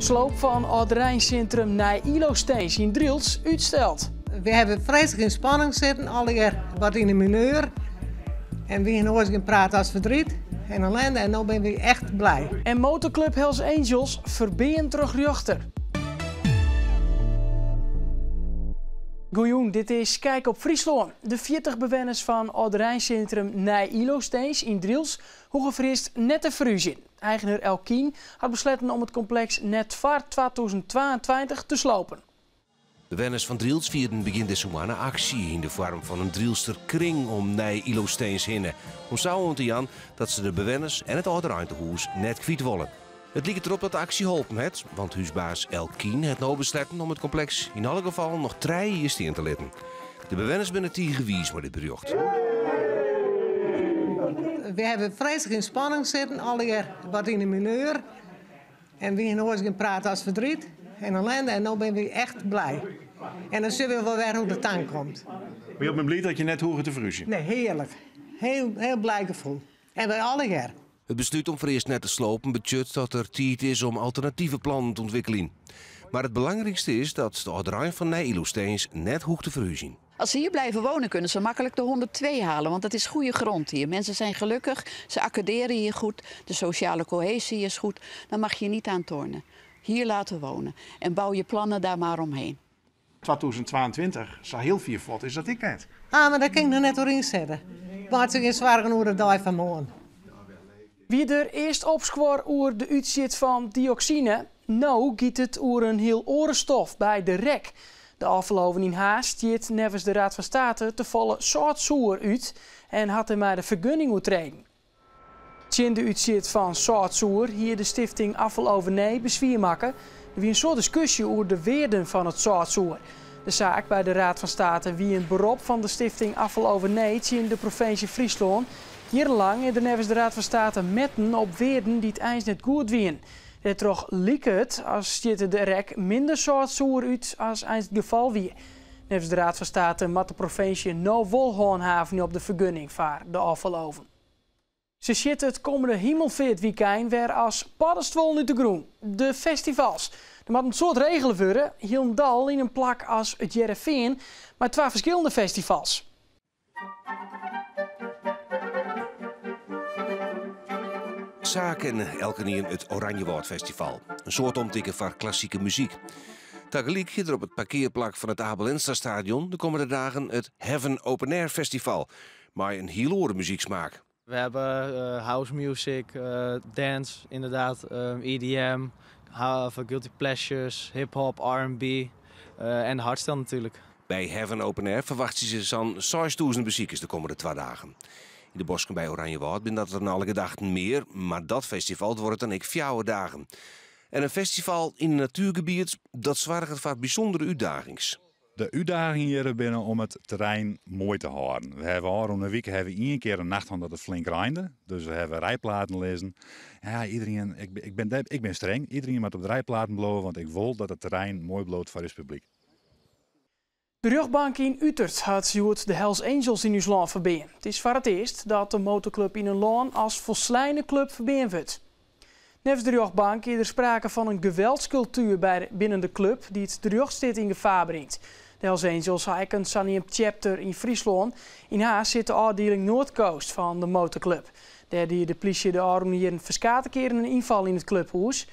Sloop fan âldereinsintrum Nij Ylostins yn Drylts útsteld. We hawwe freeslik yn spanning sitten, allegear wat yn de mineur. En we hiene oars gjin praat as verdriet en ellende en no binne we echt blij. En motorclub Hells Angels ferbean troch rjochter. Goejûn, dit is Kijk op Fryslân. De 40 bewenners fan âldereinsintrum Nij Ylostins yn Drylts hoege foarearst net te ferhúzjen. Eigener Elkien hat besletten om it kompleks net foar 2022 te slopen. Bewenners fan Drylts fierden begjin dizze moanne aksje yn de foarm fan in Drylster kring om Nij Ylostins hinne, om sa oan te jaan dat se de bewenners en it âldereintehûs net kwyt wolle. It liket derop dat de aksje holpen hat, want húsbaas Elkien hat no besletten om it kompleks yn alle gefallen noch trije jier stean te litten. De bewenners binne tige wiis mei dit berjocht. We hawwe freeslik yn spanning sitten, allegear wat yn de mineur. En we hiene oars gjin praat as verdriet en ellende en no binne we echt blij. En dan sjogge we wol wer hoe't it dan komt. Mar jo binne bliid dat je net hoege te ferhúzjen? Nee, hearlik. Heel, heel blij gefoel. En wy allegear. It beslút om foarearst net te slopen betsjut dat der tiid is om alternative plannen te ûntwikkeljen. Mar it belangrykste is dat de âlderein fan Nij Ylostins net hoecht te ferhúzjen. Als ze hier blijven wonen kunnen ze makkelijk de 102 halen, want dat is goede grond hier. Mensen zijn gelukkig, ze accorderen hier goed, de sociale cohesie is goed. Dan mag je niet aan tornen. Hier laten wonen en bouw je plannen daar maar omheen. 2022, sa hiel fier fuort is dat ek net. Ah, mar dêr kin ik noch net oer ynsette. Meitsje gjin soargen oer de dei fan moarn. Wie der earst opskuor oer de útstjit fan dioksine, no giet it oer in hiel oare stof by de rek. De ôffaloven yn Harns stjit neffens de Raad van State tefolle sâltsoer út en hat dêrmei de fergunning oertreden. Tsjin de útstjit fan sâltsoer hie de stifting Afvaloven Nee beswier makke. Der wie in soad diskusje oer de wearden fan it sâltsoer. De saak by de Raad van State wie in berop fan de stifting Afvaloven Nee tsjin de provinsje Fryslân. Jierrenlang is der neffens de Raad van State metten op wearden dy't eins net goed wienen. Dêrtroch like it as stjitte de rek minder sâltsoer út as eins it gefal wie. Neffens de Raad van State moat de provinsje no wol hânhavenje op de fergunning foar de ôffaloven. Se sjitte it kommende himelfeartwykein wer as paddestuollen út de grûn, de festivals. Der moat in soad regele wurde, hielendal yn in plak as It Hearrenfean mei twa ferskillende festivals. Sa ken elkenien it Oranjewâldfestival, in soad omtinken foar klassike muzyk. Tagelyk giet der op it parkearplak fan it Abe Lenstra Stadion de kommende dagen it Heaven Open Air Festival mei in hiel oare muzyksmaak. We hebben house music, dance inderdaad, EDM, guilty pleasures, hip-hop, R&B en hardstyle natuurlijk. By Heaven Open Air ferwachtsje se sa'n 6000 besikers de kommende twa dagen. Yn de bosken by Oranjewâld binne dat der nei alle gedachten mear, mar dat festival duorret dan ek fjouwer dagen. En in festival yn in natuergebiet, dat soarget foar bysûndere útdagings. De útdagingen hjir binne om it terrein moai te hâlden. We hawwe ôfrûne wike hawwe we ien kear in nacht hân dat it flink reinde. Dus we hawwe rijplaten lizzen. Ja, iedereen, ik, ik, bin, ik bin streng. Iedereen moat op de rijplaten bliuwe, want ik wol dat it terrein moai bliuwt foar ús publyk. De rjochtbank yn Utert hat hjoed de Hells Angels yn ús lân ferbean. It is foar it earst dat de motorklup yn in lân as folsleine klup ferbean wurdt. Neffens de rjochtbank is der sprake fan in geweldskultuer by binnen de klup dy't de rjochtssteat yn gefaar bringt. De Hells Angels ha ek in saneamd chapter yn Fryslân. Yn Harns sit de ôfdieling Noordcoast fan de motorklup. Dêr die de plysje de ôfrûne jierren ferskate kearen in ynfal yn it kluphûs.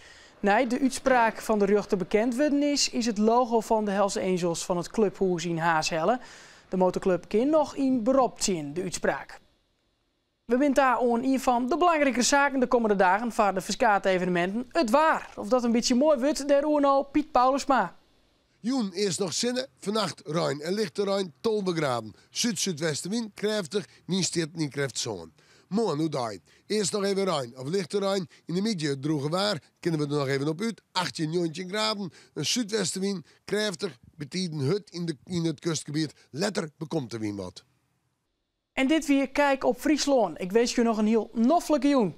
Nei't de útspraak fan de rjochter bekend wurden is, is it logo fan de Hells Angels fan it kluphûs yn Harns helle. De motorklup kin noch yn berop tsjin de útspraak. We binne ta oan ien fan de belangrikere saken de kommende dagen foar de ferskate eveneminten, it waar. Of dat in bytsje moai wurdt, dêroer no Piet Paulusma. Jûn earst noch sinne, fannacht rein en lichte rein, 12 graden. Súd-súdwestewyn, krêftich, wynstjitten yn krêft sân. Moarn oerdei earst noch even rein of lichte rein, yn de middei it drûge waar, kinne we der noch even op út, 18, 19 graden. In súdwestewyn, krêftich, bytiden hurd yn de yn it kustgebiet, letter bekomt de wyn wat. En dit wie Kijk op Fryslân. Ik winskje jo noch in hiel noflike jûn.